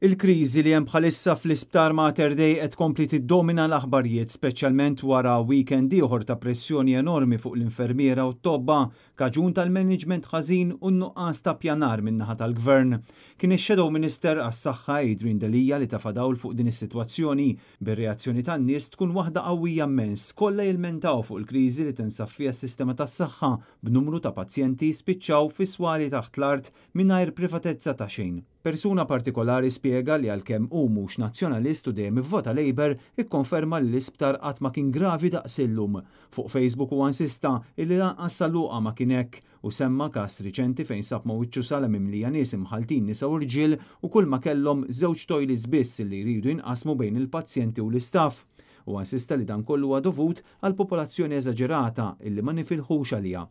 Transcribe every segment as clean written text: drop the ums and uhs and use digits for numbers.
Il-kriżi li hemm bħalissa fl-Isptar Mater Dei qed tkompli tiddomina l-aħbarijiet, speċjalment wara weekend ieħor ta' pressjoni enormi fuq l-infermiera u t-tobba, kaġun tal-management ħażin u n-nuqqas ta' pjanar min-naħa tal-Gvern. Kien ix-Shadow Minister għas-Saħħa Adrian Delia li tefa' dawl fuq din is-sitwazzjoni, bir-reazzjoni tan-nies tkun waħda qawwija mmens, kollha jilmentaw fuq il-kriżi li tinsab fiha s-sistema tas-saħħa, b'numru ta' pazjenti spiċċaw fi swali taħt l-art mingħajr privatezza ta' xejn. Persuna partikolari spjega li għalkemm hu mhux Nazzjonalist u dejjem ivvota Labour, ikkonferma li l-isptar qatt ma kien gravi daqs illum. Fuq Facebook huwa insista illi lanqas sa Luqa ma kien hekk u semma każ riċenti fejn sab ma' wiċċu sala mimlija nies imħalltin nisa u rġiel u kull ma kellhom żewġ toilets biss li jridu jinqasmu bejn il-pazjenti u l-istaff. Huwa insista li dan kollu huwa dovut għal popolazzjoni eżaġerata illi ma nifilħux għaliha.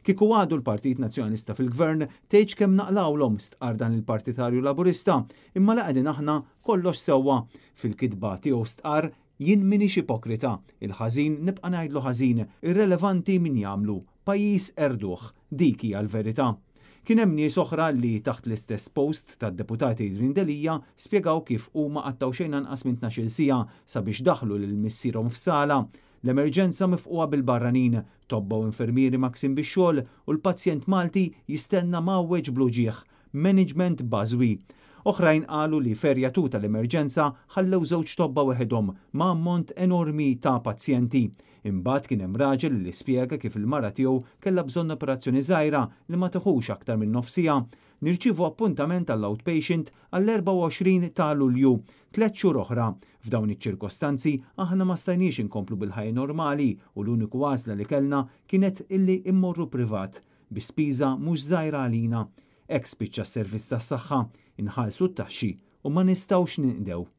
Kieku għadu l-Partit Nazzjonalista fil-Gvern, tgħidx kemm naqlawlhom, stqarr dan il-partitarju Laburista, imma la qegħdin aħna kollox sewwa. Fil-kitba tiegħu stqarr, Jien m'iniex ipokrita, il-ħażin nibqa' ngħidlu ħażin, irrelevanti min jagħmlu. Pajjiż qerduh. Dik hija l-verità. Kien hemm nies oħra li taħt l-istess post tad-Deputat Adrian Delia spjegaw kif huma qattgħu xejn anqas minn 12-il siegħa sabiex daħħlu lil missierhom f'sala. L-emerġenza mifqugħa bil-barranin, tobba u infermieri mgħakksin bix-xogħol u l-pazjent Malti jistenna mgħawweġ bl-uġigħ. Management bażwi. Oħrajn qalu li f'area 2 tal-emerġenza ħallew żewġ tobba weħidhom ma' ammont enormi ta' pazjenti. Imbagħad kien hemm raġel li spjega kif il-mara tiegħu kellha bżonn operazzjoni żgħira li ma tiħux aktar minn nofs siegħa. Nirċievu appuntament għall-outpatient għall-24 ta' Lulju, tlett xhur oħra. F'dawn iċ-ċirkostanzi aħna ma stajniex inkomplu bil-ħajja normali u l-uniku għażla li kellna kienet illi mmorru privat, bi spiża mhux żgħira għalina. Hekk spiċċa s-servizz tas-saħħa, inħallsu t-taxxi u ma nistgħux ninqdew.